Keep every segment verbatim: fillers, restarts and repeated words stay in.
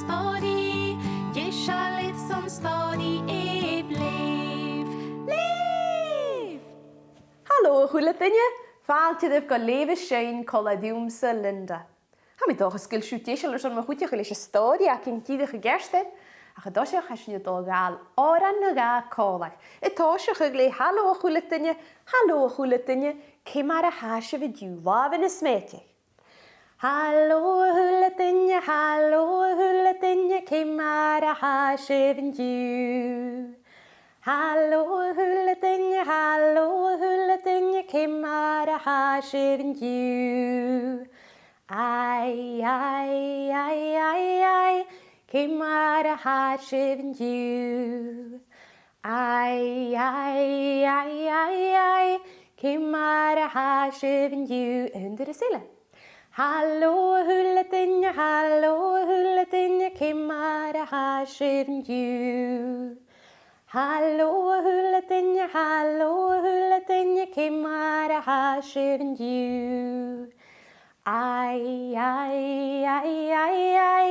Stòiridh, deiseil airson stòiridh, èigh leugh. Leugh! Halò a h-uile duine, fàilte dhuibh gu Leugh is Seinn còmhla riumsa, Linda. Tha mi an dòchas gu bheil sibh deiseil airson mo chuideachadh leis an stòiridh againn dìreach an ceartuair, ach an toiseach tha sinn a' dol a ghabhail òran no dhà còmhla. An toiseach le halò a h-uile duine, halò a h-uile duine, ciamar a tha sibh an-diugh, làmhan a' smèideadh. Halò a h-uile duine, halò a h-uile duine, ciamar a tha sibh an-diugh? Halò a h-uile duine, halò a h-uile duine, ciamar a tha sibh an-diugh? Ai, ai, ai, ai, ai, ciamar a tha sibh an-diugh? Ai, ai, ai, ai, ai, ciamar a tha sibh an-diugh? Aon turas eile. Halò a h-uile duine, halò a h-uile duine, ciamar a tha sibh an-diugh? Halò a h-uile duine, halò a h-uile duine, ciamar a tha sibh an-diugh? Ai, ai, ai, ai, ai,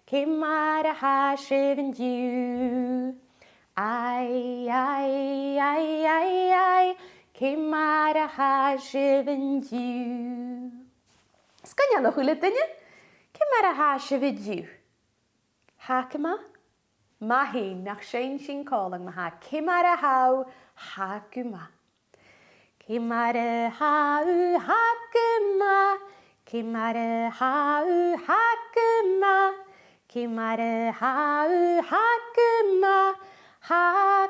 ciamar a tha sibh an-diugh? Ai, ai, ai, ai, ai, ciamar a tha sibh an-diugh? Sgoinneil a h-uile duine, ciamar a tha sibh an-diugh? Tha gu math? Math fhèin, nach seinn sinn còmhla ma-thà, ciamar a tha thu, tha gu math. Ciamar a tha thu, tha gu math. Ciamar a tha thu, tha gu math. Ciamar a tha thu, tha gu math. Tha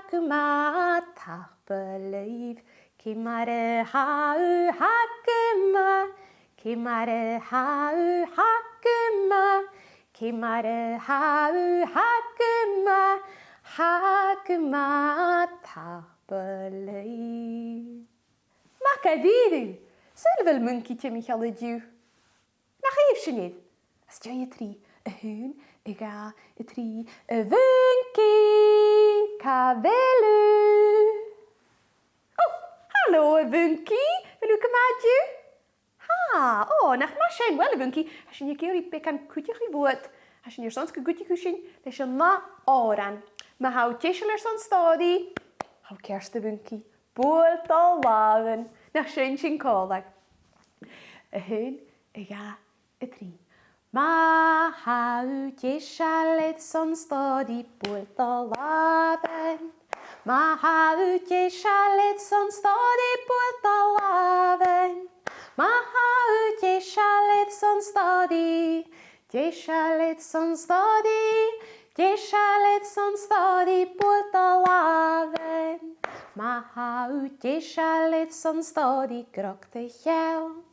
gu math, tapadh leibh. Ciamar a tha thu, tha gu math. Ciamar a tha thu, tha gu math. Ciamar a tha thu, tha gu math. Tha gu math, tapadh leibh. Math dha-rìribh! Saoil a bheil Muncaidh timcheall an-diugh? Nach èigh sinn air? Às dèidh a trì. A h-aon, a dhà, a trì. A Mhuncaidh, càit a bheil thu? Ò, halò, a Mhuncaidh! A bheil thu gu math an-diugh? Tha, ò, nach math sin. Uill, a Mhuncaidh, tha sinn ag iarraidh beagan cuideachaidh bhuat. Tha sinn airson 's gun cuidich thu sinn leis an ath òran. Ma tha thu deiseil airson stòiridh, tha thu ceart, a Mhuncaidh. Buail do làmhan. Nach seinn sinn còmhla? A h-aon, a dhà, a trì. Ma tha thu deiseil airson stòiridh, buail do làmhan. Ma tha thu deiseil airson stòiridh, buail do làmhan. Ma tha thu deiseil airson stòiridh, deiseil airson stòiridh, deiseil airson stòiridh, buail do làmhan. Ma tha thu deiseil airson stòiridh, gnog do cheann.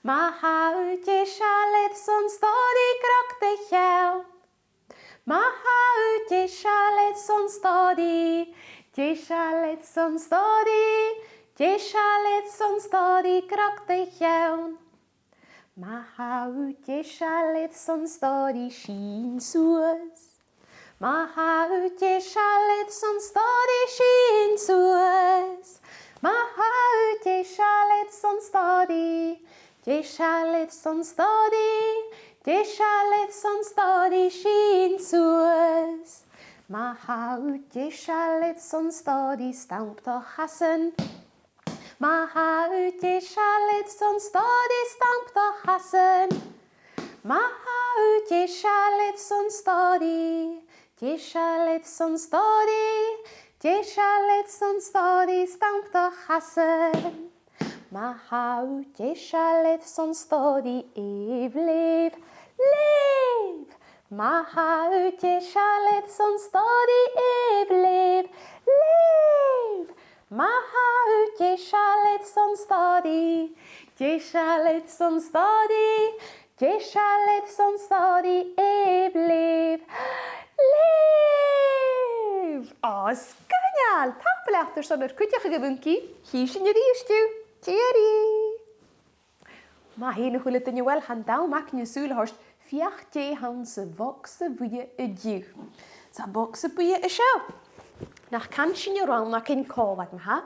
Ma tha thu deiseil airson stòiridh, gnog do cheann. Ma tha thu deiseil airson stòiridh, deiseil airson stòiridh, deiseil airson stòiridh, gnog do cheann. Ma tha thu deiseil airson stòiridh, sìnn suas. Ma tha thu deiseil airson stòiridh, sìnn suas. Ma tha thu deiseil airson stòiridh, deiseil airson stòiridh, deiseil airson stòiridh, sìnn suas. Ma tha thu deiseil airson stòiridh, stamp do chasan. Ma tha thu deiseil airson stòiridh, stamp do chasan. Ma tha thu deiseil airson stòiridh, deiseil airson stòiridh, deiseil airson stòiridh, stamp do chasan. Ma tha thu deiseil airson stòiridh, èigh leugh, leugh. Ma tha thu deiseil airson stòiridh, èigh leugh, leugh. Ma tha thu deiseil airson stòiridh, deiseil airson stòiridh, deiseil airson stòiridh, èigh leugh, leugh. Ò, sgoinneil! Tapadh leat airson ar cuideachadh, a Mhuncaidh. Chì sinn a-rithist thu. Tìoraidh! Math fhèin, a h-uile duine. Uill, tha an t-àm againn sùil a thoirt feuch dè th' anns a' bhogsa bhuidhe an-diugh. 'S a' bhogsa buidhe a tha seo. Nach can sinn an rann againn còmhla, ma-thà?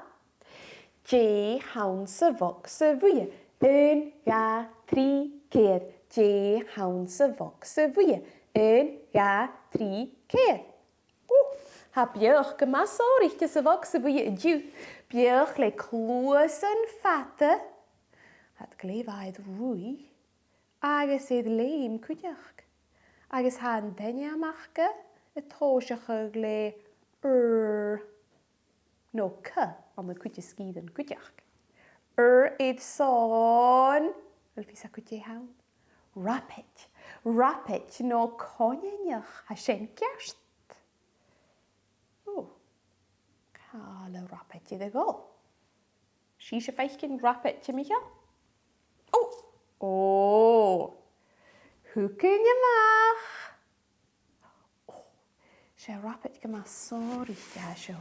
Dè th' anns a' bhogsa bhuidhe? Aon, dhà, trì, ceithir. Dè th' anns a' bhogsa bhuidhe? Aon, dhà, trì, ceithir. Ù, tha beathach gu math sònraichte sa bhogsa buidhe an-diugh. Beathach le cluasan fada. Tha iad glè mhath air ruith agus air leum cuideachd. Agus tha an t-ainm aca a' tòiseachadh le r no c ann an cuid de sgìrean cuideachd. R airson, a bheil fios agaibh dè th' ann? Rabaid. Rabaid no coineanach, tha sin ceart. Ò, càit a bheil rabaid air a dhol? Sibhse a' faicinn rabaid, a Mhìcheil? Ò! Ò! Thugainn a-mach! Ò, 's e rabaid gu math sònraichte a tha seo.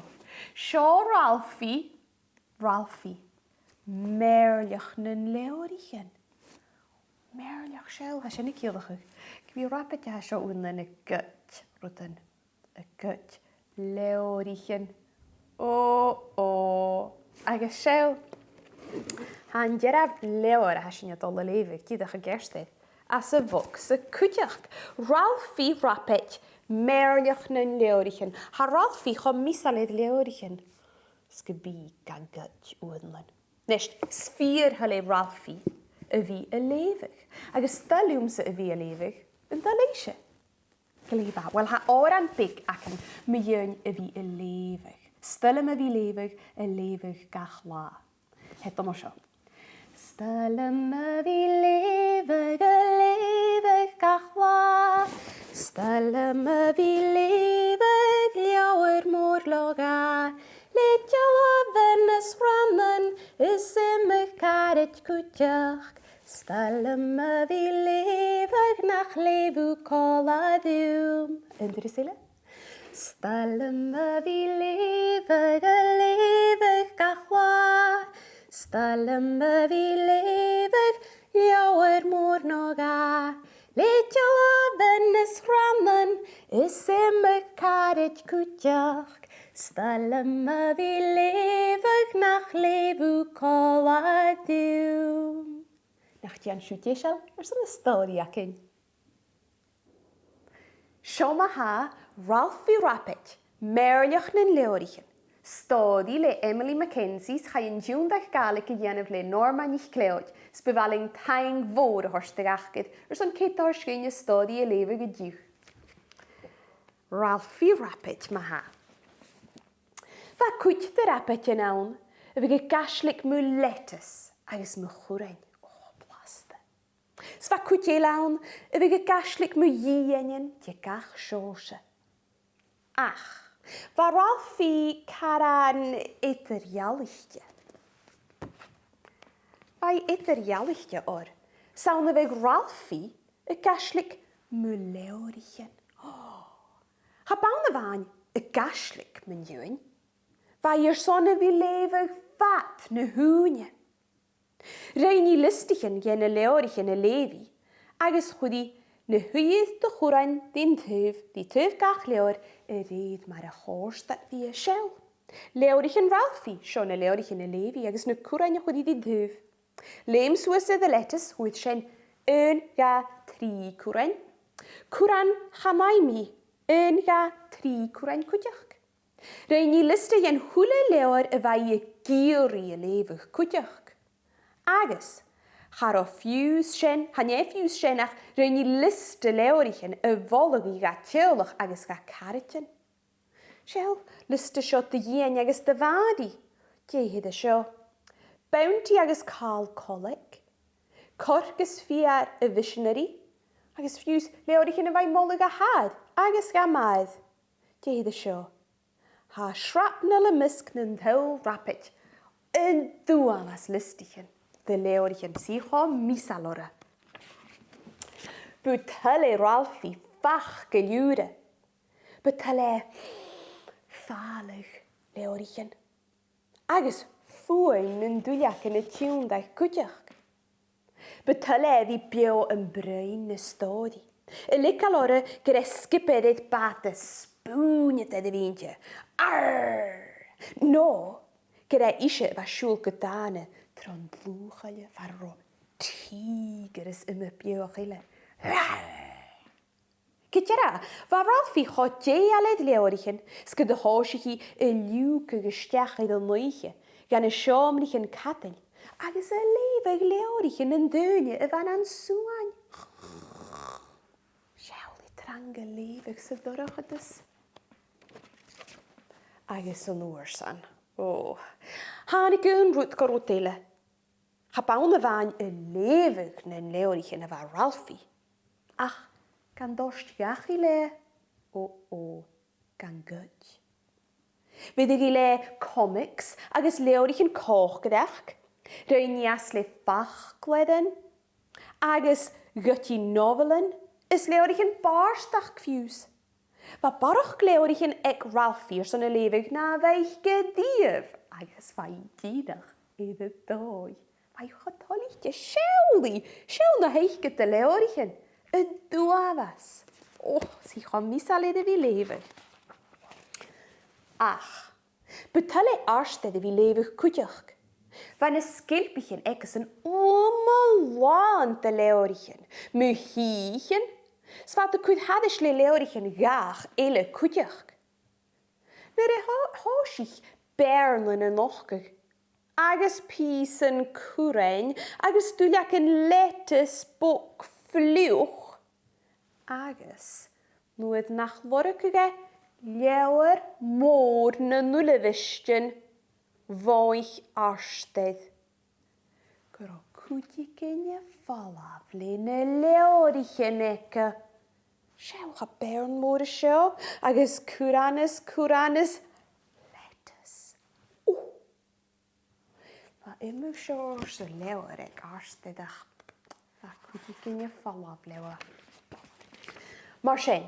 Seo Ralfaidh, Ralfaidh, mèirleach nan leabhraichean. Mèirleach, seall, tha sin a' ciallachadh gum bi rabaid a tha seo uaireannan a' goid rudan, a' goid leabhraichean. Ò, ò. Agus seall, tha an dearbh leabhar a tha sinn a' dol a leughadh, dìreach an ceartuair, anns a' bhogsa cuideachd. Ralfaidh Rabaid, mèirleach nan leabhraichean. Tha Ralfaidh cho measail air leabhraichean 's gum bi e ga goid uaireannan. A-nis, 's fìor thoil le Ralfaidh a bhith a' leughadh, agus 's toil leamsa a bhith a' leughadh, an toil leibhse? Glè mhath. Uill, tha òran beag agam mu dheidhinn a bhith a' leughadh. 'S toil leam a bhith a' leughadh, a' leughadh gach latha. Tha e a' dol mar seo. 'S toil leam a bhith a' leughadh, a' leughadh gach latha. 'S toil leam a bhith a' leughadh leabhar mòr no dhà. Le dealbhan is rannan is iomadh caraid cuideachd. 'S toil leam a bhith a' leughadh, nach leugh thu còmhla rium. Aon turas eile. 'S toil leam a bhith a' leughadh, a' leughadh gach latha. 'S toil leam a bhith a' leughadh leabhar mòr no dhà. Le dealbhan is rannan is iomadh caraid cuideachd. 'S toil leam a bhith a' leughadh, nach leugh thu còmhla rium. Nach dèan sibh deiseil airson an stòiridh againn? Seo ma-thà Ralfaidh Rabaid, mèirleach nan leabhraichean. Stòiridh le Emily Mackenzie, 's chaidh an tionndadh Gàidhlig a dhèanamh le Norma NicLeòid, 's bu mhath leinn taing mhòr a thoirt do dh'Acair airson cead a thoirt dhuinn an stòiridh a leughadh an-diugh. Ralfaidh Rabaid ma-thà. Bha cuid de rabaidean ann a bhiodh a' gaislig mu leiteas agus mu churrain. Ò, blasta. 'S bha cuid eile ann a bhiodh a' gaislig mu dhìtheanan de gach seòrsa. Ach bha Ralfaidh caran eadar-dhealaichte. Bha e eadar-dhealaichte oir 's ann a bhiodh Ralfaidh a' gaislig mu leabhraichean. Ò, cha b' ann a-mhàin a' gaislig mun deidhinn. Bha i airson a bhith a' leughadh fad na h-ùine. Rinn i liostaichean dhe na leabhraichean a leugh i, agus chuir i na h-uiread de churrain den taobh, ri taobh gach leabhair a rèir mar a chòrd iad rithe. Seall. Leabhraichean Ralfaidh, seo na leabhraichean a leugh i agus na currain a chuir i ri taobh. Leum suas air a' leiteas, fhuair sin aon, dhà, trì currain. Curran chan fheum i, aon, dhà, trì currain cuideachd. Rinn i liosta dhen a h-uile leabhar a bha i ag iarraidh a leughadh cuideachd. Agus cha robh fiù 's sin, chan e fiù 's sin ach rinn i liosta leabhraichean a mholadh i dha teaghlach agus dha caraidean. Seall, liosta seo do Dhìon agus do Mhàiri. Dè th' air a seo? Bounty agus Càl Coleg, Corc is Feur a' Mhiseanaraidh, agus fiù 's leabhraichean a bha i a' moladh dha athair agus dha màthair. Dè th' air a seo? Tha Shrapnel am measg nan toll rabaid. An t-uabhas liostaichean de leabhraichean, 's i cho measail orra. Bu toil le Ralfaidh fàileadh gu leòr. Bu toil leatha fàileadh leabhraichean agus fuaim nan duilleagan a' tionndadh cuideachd. Bu toil leatha a bhith beò am broinn na stòiridh, a' leigeil orra gur e sgiobair air bàta spùinneadair a bh' innte. Arr! No gur e ise a bha a' siubhal gu dàna tron dlùth-choille far an robh tìgear is iomadh beathach eile. Arr! Gu dearbh, bha Ralfaidh cho dèidheil air leabhraichean 's gun do thòisich i a' liùgadh a-steach air an oidhche dha na seòmraichean-cadail agus a' leughadh leabhraichean nan daoine a bha nan suain. Seall, tha i trang a' leughadh san dorchadas. Agus an uair sin, ò, thàinig aon rud gu rud eile. Cha b' ann a-mhàin a' leughadh nan leabhraichean a bha Ralfaidh, ach gan toirt dhachaigh leatha, ò, ò, gan goid. Bhiodh i a' leughadh comics agus leabhraichean còcaireachd, rinn i às le faclairean, agus ghoid i nobhailean is leabhraichean bàrdachd fiù 's. Bha barrachd leabhraichean aig Ralfaidh airson a leughadh na bha aice riamh, agus bha i dìreach air a dòigh. Bha i cho toilichte. Seall i, seall na th' aice de leabhraichean. An uabhas. Ò, 's i cho measail air a bhith a' leughadh. Ach bu toil le Àrstair a bhith a' leughadh cuideachd. Bha na sgeilpichean aigesan uabhasach làn de leabhraichean, mu shìthichean, 's bha iad a' cur thairis le leabhraichean dhachaigh eile cuideachd. Nuair a thò-, thòisich beàrnan a' nochdadh, agus pìosan currain, agus duilleagan leiteis bog fliuch, agus nuair nach lorgadh e leabhar mòr nan uilebheistean, mhothaich Àrstair gun robh cuideigin a' falbh le na leabhraichean aige. Seall, tha beàrn mòr an seo, agus currain is currain is leiteis. Ò! Bha iomadh seòrsa leabhar aig Àrstair, ach bha cuideigin a' falbh leotha. Mar sin,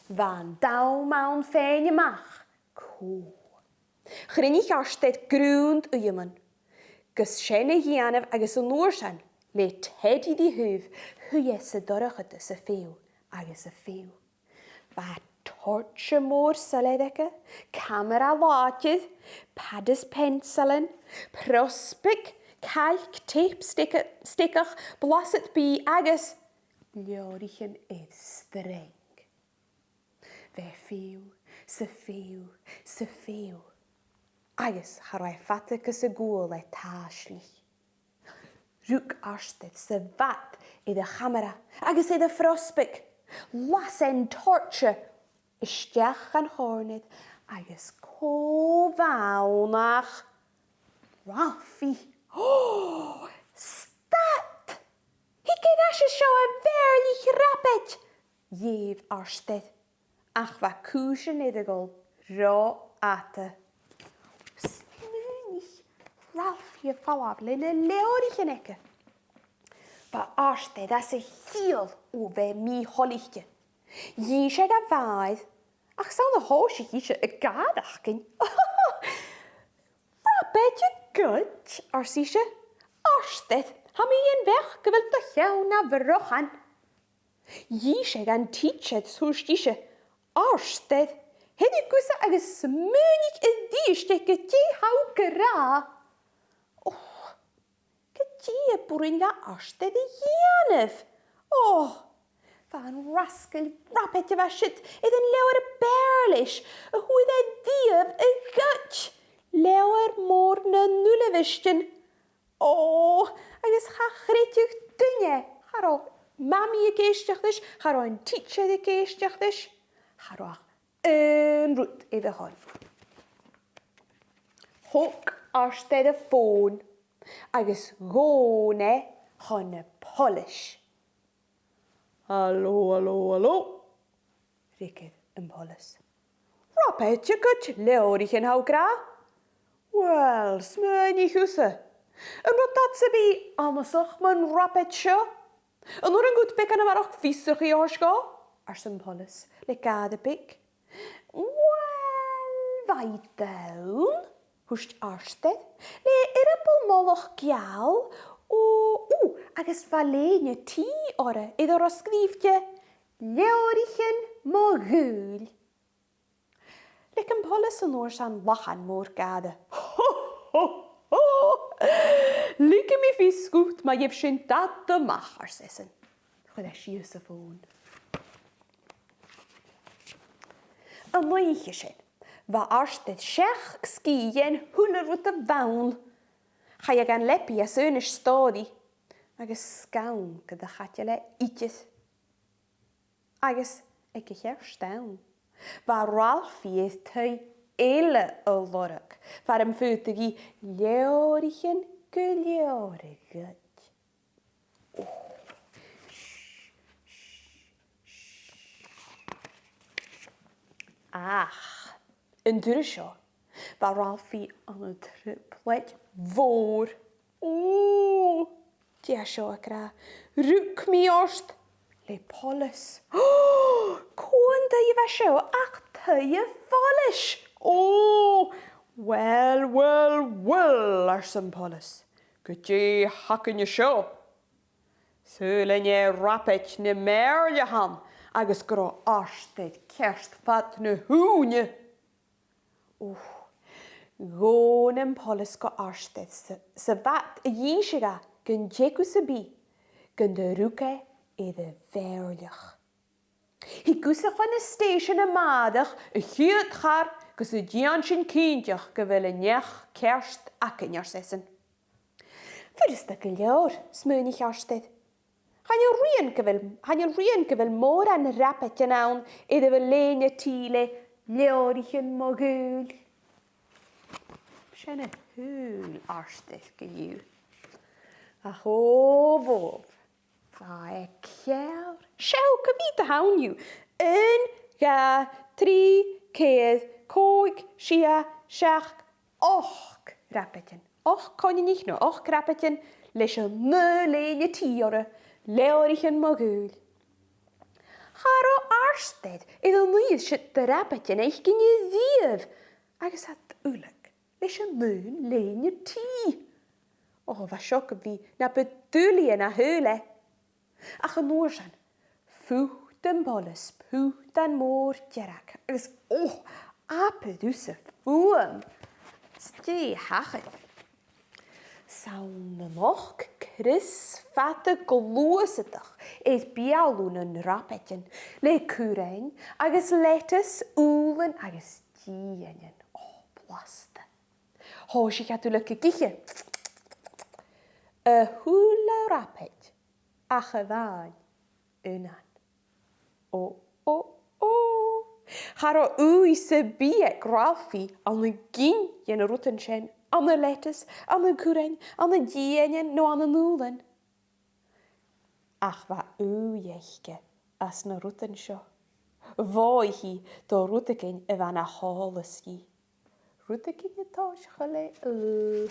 bha an t-àm ann faighinn a-mach cò. Chruinnich Àrstair grunn uidheaman gus sin a dhèanamh agus an uair sin, le teadaidh ri thaobh, shuidh e san dorchadas a' feitheamh agus a' feitheamh. Bha toirtse mòr soilleir aige, camara làidir, pad is peansailean, prosbaig, cailc, teip steigeach, blasad bìdh agus leabhraichean air sreang. Bha e a' feitheamh, 's a' feitheamh, 's a' feitheamh, agus cha robh e fada gus an cuala e tàisneadh. Rug Àrstair sa bhad air a' chamara agus air a' phrosbaig. Las e an toirtse a-steach dhan chòrnair agus cò bh' ann ach Ralfaidh. Ò, stad! Thig air ais an seo, a Bheàrlaich Rabaid! dh'èigh Àrstair. Ach bha cùisean air a dhol ro fhada. Smaoinich Ralfaidh a' falbh le na leabhraichean aige. Bha Àrstair às a chiall o bhith mì-thoilichte. Dh'inns e dha Mhàthair, ach 's ann a thòisich ise a' gàireachdainn. Rabaid a' goid, ars ise. Àrstair, tha mi an dòchas gu bheil do cheann na bhrochan. Dh'inns e dhan tidsear 's thuirt ise, Àrstair, thèid thusa agus smaoinich a-rithist air gu dè tha thu ag ràdh. Och, gu dè a b' urrainn dha Àrstair a dhèanamh? Och, bha an rasgail rabaid a bha siud air an leabhar a b' fheàrr leis a fhuair e riamh a ghoid, leabhar mòr nan uilebheistean. Ò, agus cha chreideadh duine. Cha robh Mamaidh ag èisteachd ris, cha robh an tidsear ag èisteachd ris, cha robh ach aon rud air a thoil. Thog Àrstair a' fòn agus dh'fhòn e chun na poilis. Halò, halò, halò, fhreagair am poileas. Rabaid a' goid leabhraichean, tha thu ag ràdh? Uill, smaoinich thusa. An robh dad sam bith annasach mun rabaid seo? An urrainn dhut beagan a bharrachd fiosrachaidh a thoirt dhomh? ars am poileas le gàire beag. Uill, bha i donn, thuirt Àrstair, le earball molach geal, ò, ù, agus bha lèine-T oirre air an robh sgrìobhte, Leabhraichean mo ghaoil. Leig am poileas an uair sin lachan mòr gàire. Ho, ho, ho! Leigidh mi fios dhut ma gheibh sinn dad a-mach, ars esan. Chuir e sìos a' fòn. An oidhche sin, bha Artair seachd sgìth dhen a h-uile rud a bh' ann. Chaidh e dhan leabaidh às aonais stòiridh, agus sgàth gun do chaidil e idir. Agus aig a' cheart àm, bha Ralfaidh air taigh eile a lorg, far am faodadh i leabhraichean gu leòr a ghoid. Ach an turas seo, bha Ralfaidh ann an trioblaid mhòr. Ò, dè tha seo ag ràdh? Rug mi ort le poileas. Ò, cò an taigh a bha seo ach taigh a' phoilis. Ò, uill, uill, uill, ars am poileas. Gu dè th' againn an seo? Saoil an e rabaid na mèirle a th' ann agus gun robh Artair ceart fad na h-ùine? Ò, dh'fhòn am poileas gu Artair sa, sa bhad a dh'innse dha gun teagamh sam bith gun do rug e air a' mhèirleach. Thig thusa chun na stèisean a-màireach a' chiad char gus an dèan sinn cinnteach gu bheil an neach ceart againn, ars esan. Furasta gu leòr, smaoinich Artair. Chan eil rian gu bheil, chan eil rian gu bheil mòran rabaidean ann air a bheil lèine-t le leabhraichean mo ghaoil. Sin a shaoil Artair co-dhiù. Ach ò bhobh, bha e ceàrr. Seall, cia mheud a th' ann dhiubh. Aon, dhà, trì, ceithir, còig, sia, seachd, ochd rabaidean. Ochd coineanaich no ochd rabaidean leis an aon lèine-t orra, leabhraichean mo ghaoil. Cha robh Artair air an aoigh siud de rabaidean fhaicinn a-riamh, agus iad uileag leis an aon lèine-t. Ò, bha seo gu bhith na bu duilghe na shaoil e. Ach an uair sin, phut am poileas putan mòr dearg, agus, ò, abair thusa fuaim. 'S dè thachair? 'S ann a-nochd crios fada gluasadach air beulaibh nan rabaidean, le currain agus leiteas, ùbhlan agus dìtheanan. Ò, blasta. Thòisich iad uileag ag ithe. A h-uile rabaid ach a-mhàin aonan. Ò, ò, ò. Cha robh ùidh sam bith aig Ralfaidh ann an gin de na rudan sin, ann an leiteas, ann an currain, ann an dìtheanan no ann an ùbhlan. Ach bha ùidh aice anns na rudan seo. Bhòidhchidh do rudeigin a bha na h-eòlas dhi. Rudeigin a' tòiseachadh le L.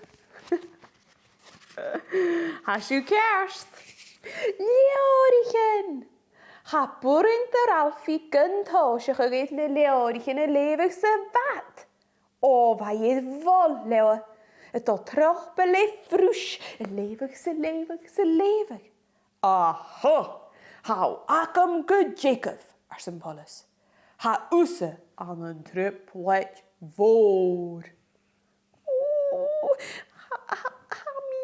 Tha sibh ceart! Leabhraichean! Cha b' urrainn do Ralfaidh gun tòiseachadh air na leabhraichean a leughadh sa bhad. Ò, bha e air mhol leotha, a' dol tro bhaile le fruis, a' leughadh 's a' leughadh 's a' leughadh. Aha! Tha thu agam gu dearbh, ars am poileas. Tha thusa ann an trioblaid mhòr. Ò, tha, tha, tha mi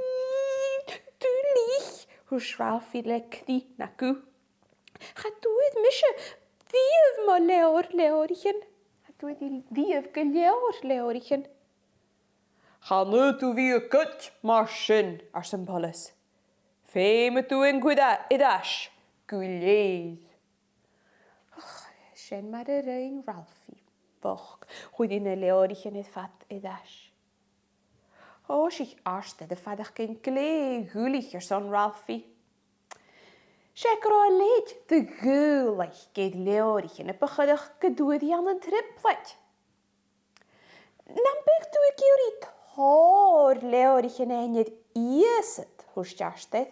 duilich, thuirt Ralfaidh le crith na ghuth. Cha d' fhuair mise riamh mo leabhar leabhraichean. Cha d' fhuair i riamh gu leabhar leabhraichean. Chan fhaod thu bhith a' coimhead mar sin, ars am poileas. Feumaidh tu an cur air ais gu lèir. Och, sin mar a rinn Ralfaidh bochd. Chuir e na leabhraichean air fad air ais. Thòisich Artair a' faireachdainn glè dhuilich airson Ralfaidh. 'S e gun robh a leithid de dhùbhlan aig leabhraichean a bu choireach gun d' fhuair i ann an trioblaid. Nam biodh tu ag iarraidh tòrr leabhraichean fhaighinn air iasad, thuirt Artair,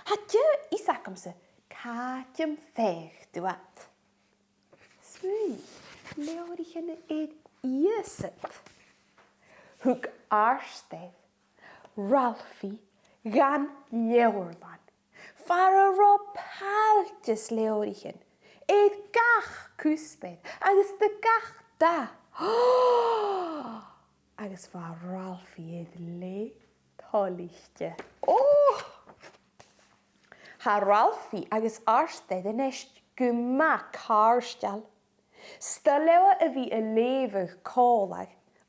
tha deagh fhios agamsa càit am faigh thu iad. Smaoinich, leabhraichean air iasad. Thug Artair Ralfaidh dhan leabharlann, far an robh pailteas leabhraichean air gach cuspair agus do gach dath. Agus bha Ralfaidh air leth toilichte. Ò! Tha Ralfaidh agus Artair a-nis gu math càirdeil. 'S toil leotha a bhith a' leughadh còmhla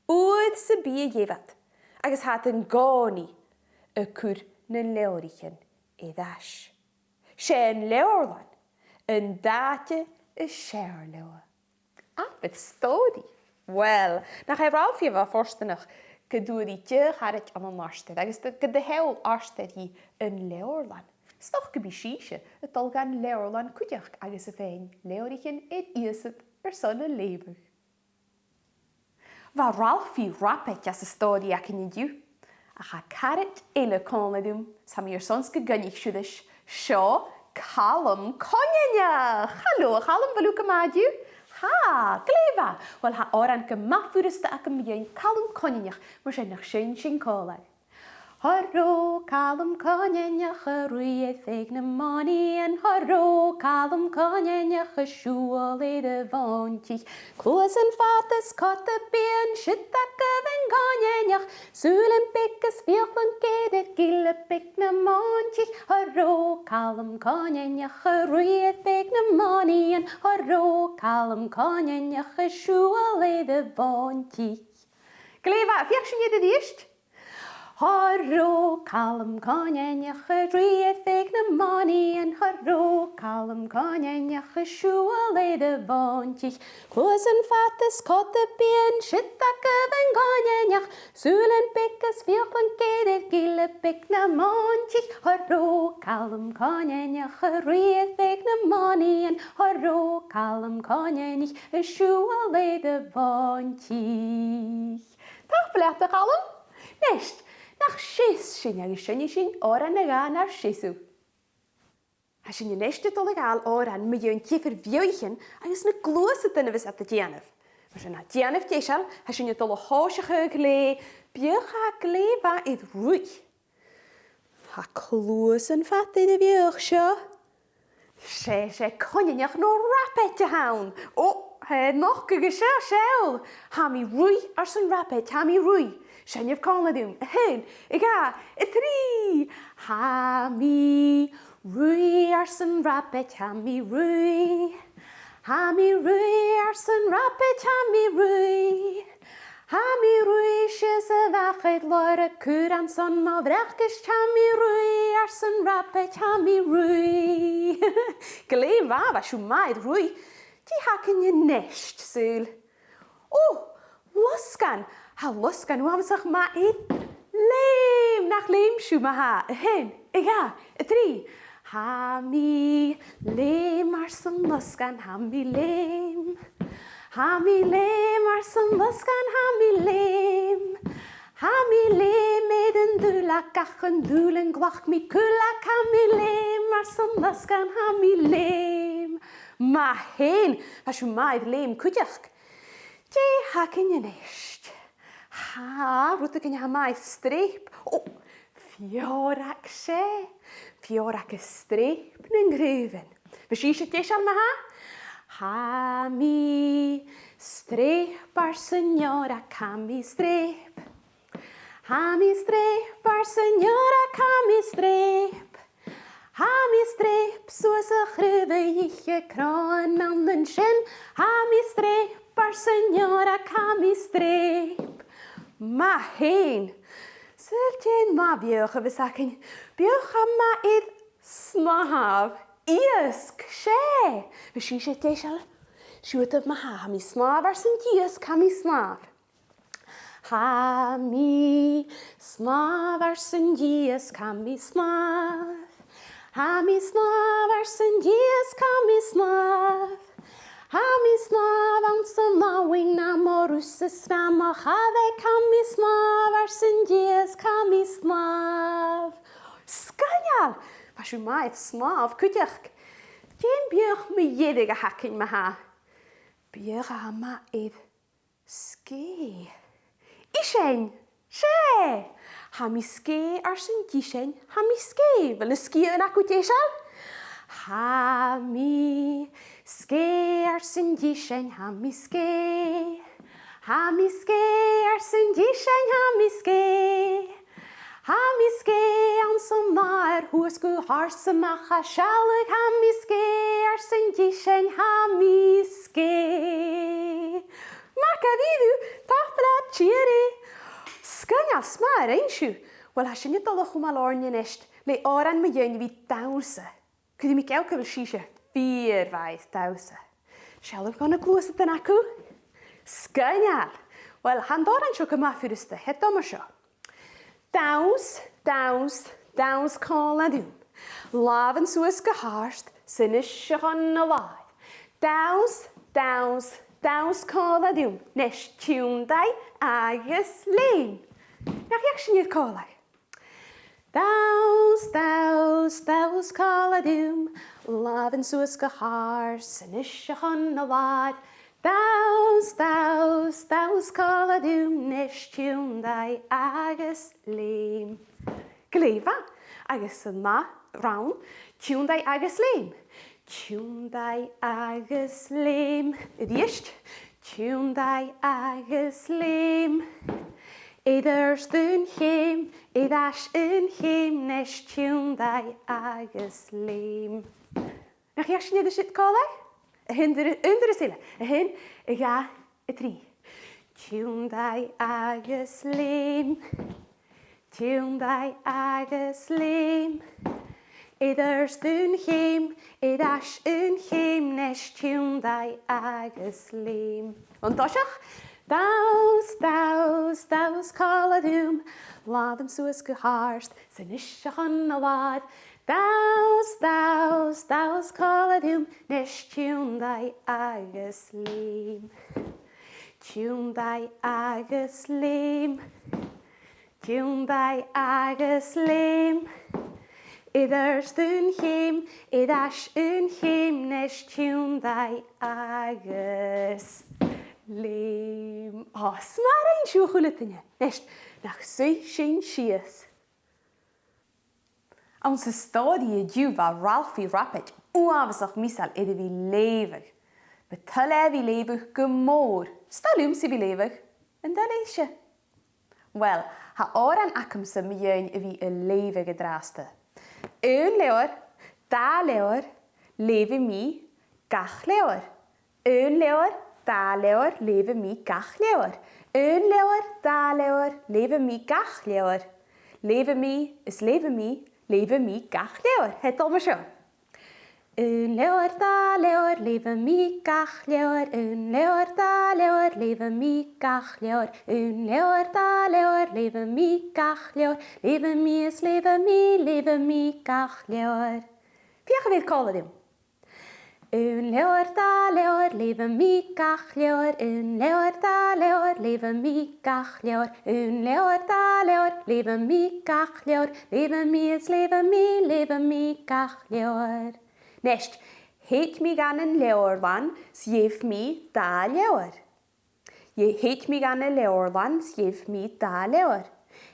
uair sam bith a gheibh iad, agus tha iad an-còmhnaidh a' cur nan leabhraichean air ais. 'S e an leabharlann an t-àite as fheàrr leotha. Abair stòiridh. Uill, nach e Ralphie a bha fortanach gun d' fhuair i deagh charaid ann an Artair, agus gun do sheall Artair dhi an leabharlann. 'S dòcha gum bi sibhse a' dol dhan leabharlann cuideachd agus a' faighinn leabhraichean air iasad airson a leughadh. Bha Ralphie Rabaid anns an stòiridh againn an-diugh, ach tha caraid eile còmhla rium, 's tha mi airson 's gun coinnich sibh ris. Seo Calum Coineanach! Halò, a Chaluim, a bheil thu gu math an-diugh? Tha, glè mhath! Uill, tha òran gu math furasta agam mu dheidhinn Calum Coineanach, mar sin nach seinn sinn còmhla. Hurrò, Calum Coineanach, a' ruith air feadh na mòine, hurrò, Calum Coineanach, a' siubhal air a' mhòintich. Cluasan fada is còta bìdh, siud agaibh an coineanach, sùilean beag is fiaclan geala, gille beag na mòintich. Hurrò, Calum Coineanach, a' ruith air feadh na mòine, hurrò, Calum Coineanach, a' siubhal air a' mhòintich. Glè mhath, feuch sinn iad a-rithist. Hurrò, Calum Coineanach, a' ruith air feadh na mòine, hurrò, Calum Coineanach, a' siubhal air a' mhòintich. Cluasan fada is còta bìdh, siud agaibh an coineanach, sùilean beag is fiaclan geala, gille beag na mòintich. Hurrò, Calum Coineanach, a' ruith air feadh na mòine, hurrò, Calum Coineanach, a' siubhal air a' mhòintich. Tapadh leat, a Chaluim. Nis, nach seas sinn agus seinnidh sinn òran no dhà nar seasamh. Tha sinn a-nis a' dol a ghabhail òran mu dheidhinn diofar bheathaichean agus na gluasadan a bhios iad a' dèanamh. Mar sin, tha dèanamh deiseil, tha sinn a' dol a thòiseachadh le beathach glè mhath air ruith. Tha cluasan fada air a' bheathach seo. 'S e, 's e coineanach no rabaid a th' ann. Ò, tha e a' nochdadh an seo, seall. Tha mi a' ruith, ars an rabaid, tha mi a' ruith. Seinnibh còmhla rium. A h-aon, a dhà, a trì. Tha mi a' ruith, ars an rabaid, tha mi a' ruith. Tha mi a' ruith, ars an rabaid, tha mi a' ruith. Tha mi a' ruith sìos a-mach air làr a' chùil ann an seo mo bhracaist, tha mi a' ruith, ars an rabaid, tha mi a' ruith. Glè mhath, bha sibh math air ruith. Dè th' againn a-nis, saoil? Ò, losgann! Tha losgann uabhasach math air leum! Nach leum sibh ma-thà? A h-aon, a dhà, a trì. Tha mi a' leum, ars an losgann, tha mi a' leum. Tha mi a' leum, ars an losgann, tha mi a' leum. Tha mi a' leum air an duilleag, ach an dùil an glac mi cuileag, tha mi a' leum, ars an losgann, tha mi a' leum. Math fhèin, bha sibh math air leum cuideachd. Dè th' againn a-nis? Tha rudeigin a tha math air streap. Ò, feòrag, 's e. Feòrag a' streap nan craobhan. A bheil sibhse deiseil ma-thà? Tha mi a' streap, ars an fheòrag, tha mi a' streap. Tha mi a' streap, ars an fheòrag, tha mi a' streap. Tha mi a' streap suas a' chraobh a dh'ithe cnò an sin. Tha mi a' streap, ars an fheòrag, tha mi a' streap. Math fhèin! Saoil dè an ath bheathach a bhios againn? Beathach a tha math air snàmh. Iasg, 's e! A bheil sibhse deiseil? Siuthadaibh ma-thà, tha mi a' snàmh, ars an t-iasg, tha mi a' snàmh. Tha mi a' snàmh, ars an t-iasg, tha mi a' snàmh. Tha mi a' snàmh, ars an t-iasg, tha mi a' snàmh. Tha mi a' snàmh anns an abhainn, nam rùsg is nam chabhaig, tha mi a' snàmh, ars an t-iasg, tha mi a' snàmh. Sgoinneil! Bha sibh math air snàmh cuideachd. Dè am beathach mu dheireadh a th' againn ma-thà? Beathach a tha math air sgèith. Isean! 'S e! Tha mi sgèith, ars an t-isean, tha mi sgèith. A bheil na sgiathan agaibh deiseil? Tha mi sgèith, ars an t-isean, tha mi sgèith. Tha mi sgèith, ars an t-isean, tha mi sgèith. Tha mi sgèith anns an adhar, shuas gu h-àrd 's a-mach à sealladh, tha mi sgèith, ars an t-isean, tha mi sgèith. Math dha-rìribh, tapadh leat, tìoraidh. Sgoinneil, 's math a rinn sibh. Uill, tha sinne a' dol a chumail oirnn a-nis le òran mu dheidhinn a bhith a' dannsa. Cuiridh mi geall gu bheil sibhse fìor mhath air dannsa. Seallaibh dhomh na gluasadan agaibh. Sgoinneil! Uill, tha an t-òran seo gu math furasta, tha e a' dol mar seo. Danns, danns, danns còmhla rium. Làmhan suas gu h-àrd, 's a-nis a-chum an làr. Danns, danns, danns còmhla rium. A-nis tionndaidh agus leum. Nach fheuch sinn e còmhla? Danns, danns, danns còmhla rium, làmhan suas gu h-àrd, 's a-nis a-chum an làr. Danns, danns, danns còmhla rium, a-nis tionndaidh agus leum. Glè mhath, agus an ath rann, tionndaidh agus leum. Tionndaidh agus leum. A-rithist. Tionndaidh agus leum. Air adhart aon cheum, air ais aon cheum, a-nis tionndaidh agus leum. Nach fheuch sinn e a-rithist còmhla? A h-aon, aon turas eile. A h-aon, a dhà, a trì. Tionndaidh agus leum. Tionndaidh agus leum. Air adhart aon cheum, air ais aon cheum, a-nis tionndaidh agus leum. An toiseach, danns, danns, danns còmhla rium, làmhan suas gu h-àrd, 's a-nis a-chum an làr. Danns, danns, danns còmhla rium, a-nis tionndaidh agus leum. Tionndaidh agus leum. Tionndaidh agus leum. Air adhart aon cheum, air ais aon cheum, a-nis tionndaidh agus leum. Ò, 's math a rinn sibh, a h-uile duine. A-nis, nach suidh sinn sìos. Anns an stòiridh an-diugh bha Ralfaidh Rabaid uabhasach measail air a bhith a' leughadh. Bu toil leatha a bhith a' leughadh gu mòr. 'S toil leamsa a bhith a' leughadh. An toil leibhse? Uill, tha òran agamsa mu dheidhinn a bhith a' leughadh an-dràsta. Aon leabhar, dà leabhar, leughaidh mi gach leabhar. Aon leabhar, dà leabhar, leughaidh mi gach leabhar. Aon leabhar, dà leabhar, leughaidh mi gach leabhar. Leughaidh mi is leughaidh mi, leughaidh mi gach leabhar. Tha e a' dol mar seo. Aon leabhar, dà leabhar, leughaidh mi gach leabhar. Aon leabhar, dà leabhar, leughaidh mi gach leabhar. Aon leabhar, dà leabhar, leughaidh mi gach leabhar. Leughaidh mi is leughaidh mi, leughaidh mi gach leabhar. Feuch a bhith còmhla rium. Aon leabhar, dà leabhar, leughaidh mi gach leabhar. Aon leabhar, dà leabhar, leughaidh mi gach leabhar. Aon leabhar, dà leabhar, leughaidh mi gach leabhar. Leughaidh mi is leughaidh mi, leughaidh mi gach leabhar. A-nis, thèid mi dhan an leabharlann 's gheibh mi dà leabhar. Thèid mi dhan an leabharlann 's gheibh mi dà leabhar.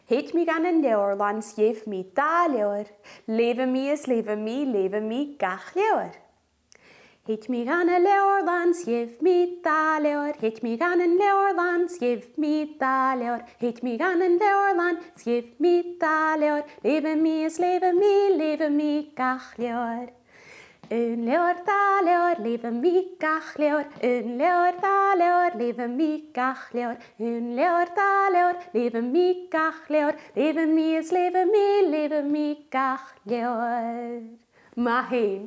Thèid mi dhan an leabharlann 's gheibh mi dà leabhar. Leughaidh mi is leughaidh mi, leughaidh mi gach leabhar. Thèid mi dhan an leabharlann 's gheibh mi dà leabhar. Thèid mi dhan an leabharlann 's gheibh mi dà leabhar. Thèid mi dhan an leabharlann 's gheibh mi dà leabhar. Leughaidh mi is leughaidh mi, leughaidh mi gach leabhar. Aon leabhar, dà leabhar, leughaidh mi gach leabhar. Aon leabhar, dà leabhar, leughaidh mi gach leabhar. Aon leabhar, dà leabhar, leughaidh mi gach leabhar. Leughaidh mi is leughaidh mi, leughaidh mi gach leabhar. Math fhèin.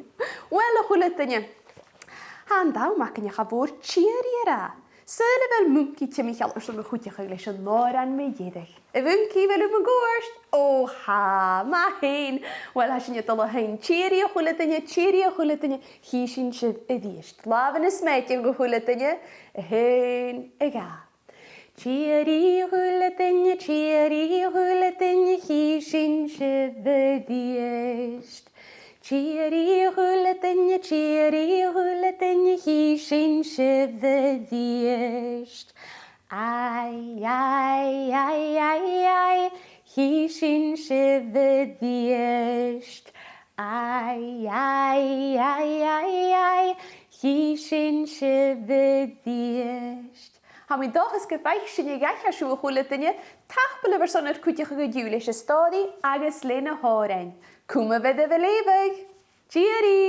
Uill, a h-uile duine, tha an t-àm againn a chur tìoraidh air. Saoil a bheil Muncaidh timcheall airson mo chuideachadh leis an òran mu dheireadh? A Mhuncaidh, a bheil thu mun cuairt? Ò, tha, math fhèin. Uill, tha sinn a' dol a sheinn tìoraidh, a h-uile duine, tìoraidh, a h-uile duine, chì sinn sibh a-rithist. Làmhan a' smèideadh, a h-uile duine, a h-aon, a dhà. Tìoraidh, a h-uile duine, tìoraidh, a h-uile duine, chì sinn sibh a-rithist. Tìoraidh, a h-uile duine, tìoraidh, a h-uile duine, chì sinn sibh a-rithist. Ai, ai, ai, ai, ai, chì sinn sibh a-rithist. Ai, ai, ai, ai, ai, chì sinn sibh a-rithist. Tha mi an dòchas gum faic sinn a dh'aithghearr sibh, a h-uile duine. Tapadh leibh airson ur cuideachadh an-diugh leis an stòiridh agus leis na h-òrain. Cumaibh oirbh a' leughadh! Tìoraidh!